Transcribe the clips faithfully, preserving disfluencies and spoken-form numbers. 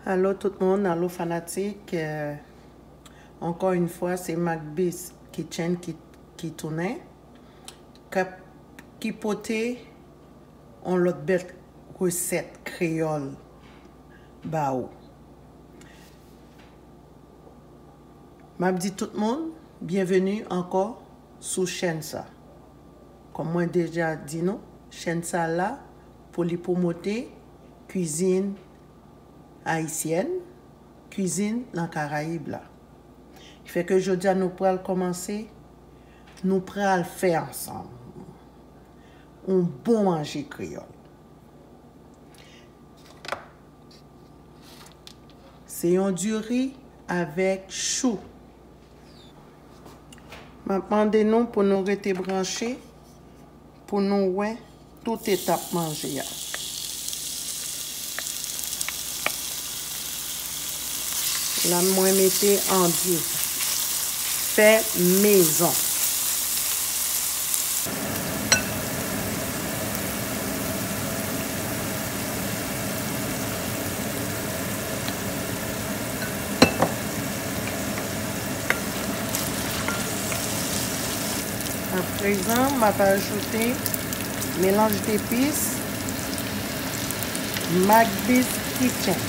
Alo tout moun, alo fanatik. Euh, ankò yon fwa, se Macbis Kitchen ki, ki tounen, k ap, ki pote yon lòt bèl resèt kreyòl ba ou. M ap di tout moun, byenveni ankò sou chèn sa. Kòm mwen deja di nou, chèn sa la pou li pwomote kwizin ayisyèn, kwizin nan Karayib la. Ki fè ke jodi a nou pral kòmanse, nou pral fè ansanm yon bon manje kreyòl. Se yon diri avèk chou. M ap mande nou pou nou rete branche pou nou wè tout etap manje a. La mwen mete andye fè mezon. Aprezan, m ap ajoute melanj depis Macbis Kitchen.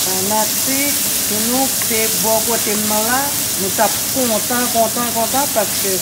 Fanatik, si nou te bò kote m nan la, nou t ap kontan, kontan, kontan, paske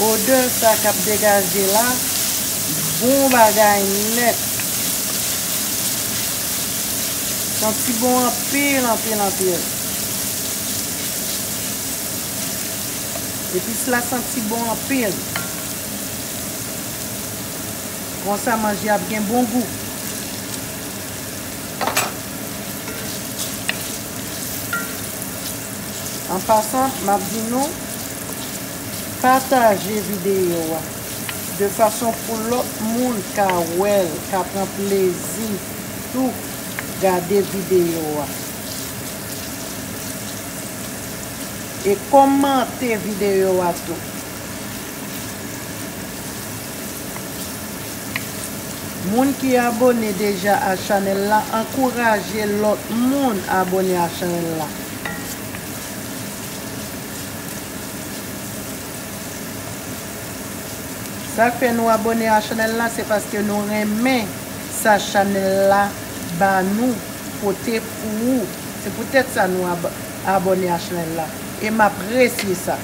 odè sa k ap degaje la, bon bagay nèt. Santi bon anpil, anpil, anpil. Epis la santi bon anpil. Konsa manje ap gen bon gou. An pasan, m ap di nou, pataje videyo a de fason pou lòt moun ka wè l, ka pran plezi tou gade videyo a. E kòmante videyo a tou. Moun ki abone deja a chanèl la, ankouraje lòt moun abone a chanèl la. Sa k fè nou abone a chanèl la, se paske nou renmen sa chanèl la ba nou, pote pou ou. Se poutèt sa nou ab-, abone a chanèl la. E m apresye sa.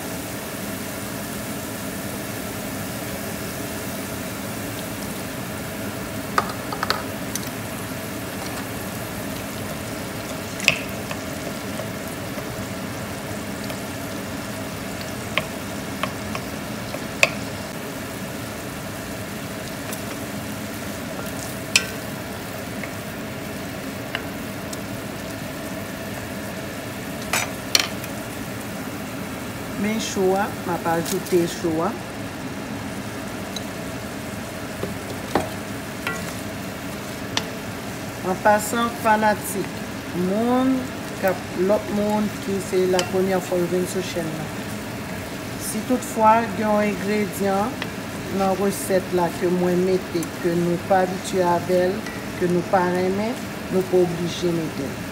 Men cho a, m ap ajoute cho a. An pasan, fanatik, moun k ap, lòt moun ki se la premyè fwa yo vin sou chèn nan, si toutfwa gen yon engredyan nan resèt la ke mwen mete, ke nou pa abitye avè l, ke nou pa renmen, nou pa oblije mete l.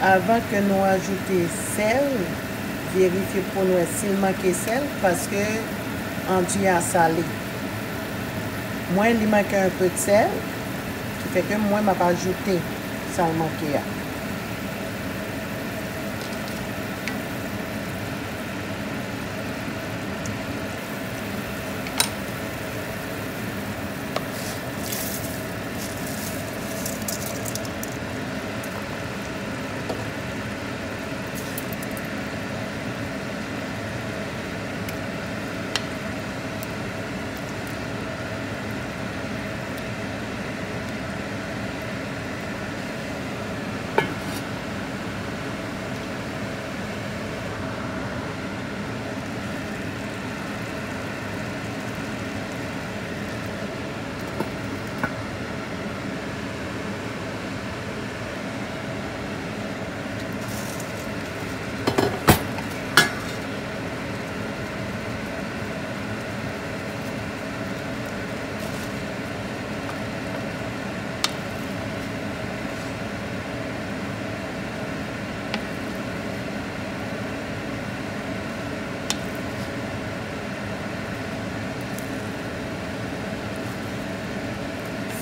Avan ke nou ajoute sèl, verifye pou n wè si l manke sèl, paske andye a sale. Mwen, li manke un peu de sèl, ki fè ke mwen, m ap ajoute Sa l manke a.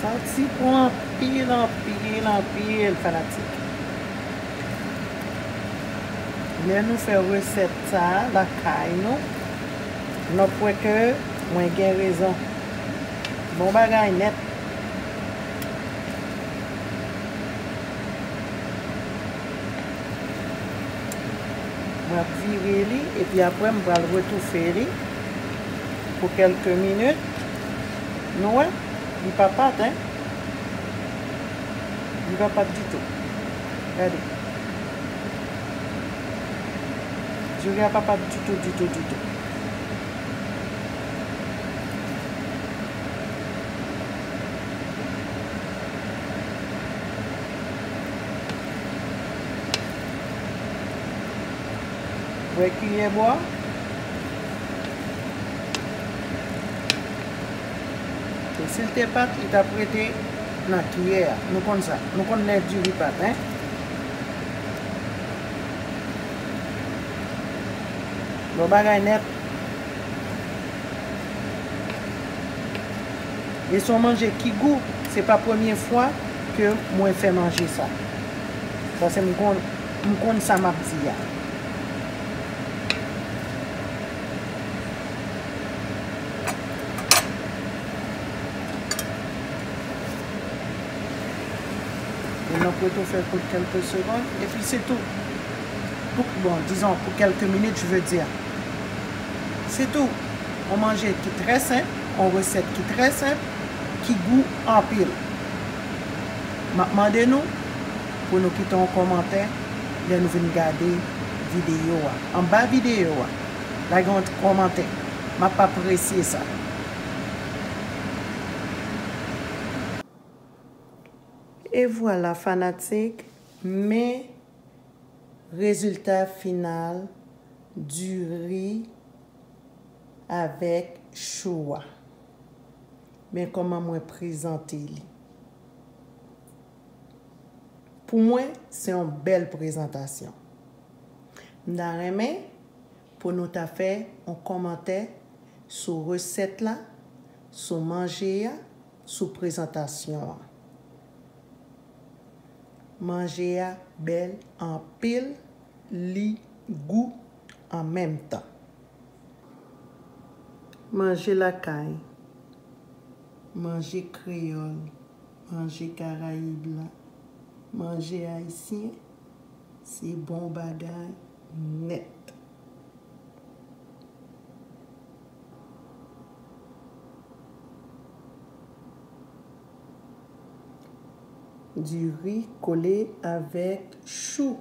Santi pran anpil, anpil, anpil fanatik. Lè nou fè resèt sa a lakay nou, n ap wè ke mwen gen rezon. Bon bagay nèt. Mwen ap vire li, epi apre m pral retoufe li pou kèlke minit. Nou wè, li pa pat, en. Li pa pat ditou. Gade. Diri a pa pat ditou, ditou, ditou. Wè kiyè bwa. E si l te pat, li t ap rete nan kiyè a. Nou konn sa. Nou konn lè diri pat, en. Bon bagay nèt. E se yon manje ki gou. Se pa premye fwa ke mwen fè manje sa. Paske m konn, m konn sa m ap di a. E n ap retoufe l pou kèlke segonn. Epi se tou. Pou, bon, dizon, pou kèlke minit, je veux dire. Se tou. Yon manje ki trè senp, yon resèt ki trè senp, ki gou anpil. M ap mande nou pou nou kite yon kòmantè lè nou vin gade videyo a. Anba videyo a, lage yon ti kòmantè. M ap apresye sa. E vwala, fanatik, men rezilta final diri avèk chou a. Men kòman mwen prezante li. Pou mwen, se yon bèl prezantasyon. M ta renmen pou nou ta fè yon kòmantè sou resèt la, sou manje a, sou prezantasyon an. Manje a bèl anpil, li gou an menm tan. Manje lakay, manje kreyòl, manje Karayib la, manje ayisyen, se bon bagay nèt. Diri kole avèk chou.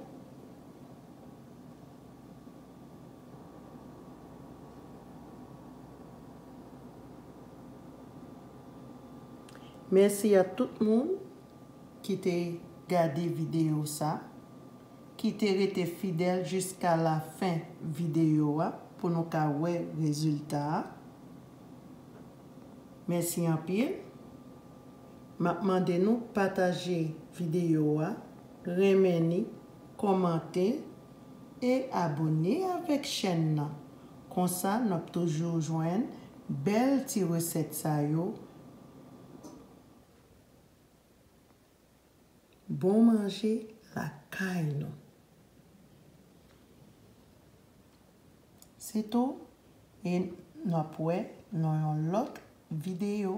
Mèsi a tout moun ki te gade videyo sa, ki te rete fidèl jiska lafen videyo a pou nou ka wè rezilta a. Mèsi anpil. M ap mande nou pataje videyo a, renmen ni, kòmante e abòne avèk chèn nan. Konsa, n ap toujou jwenn bèl ti resèt sa yo. bon manje lakay nou. Se tou, e n ap wè nan yon lòt videyo.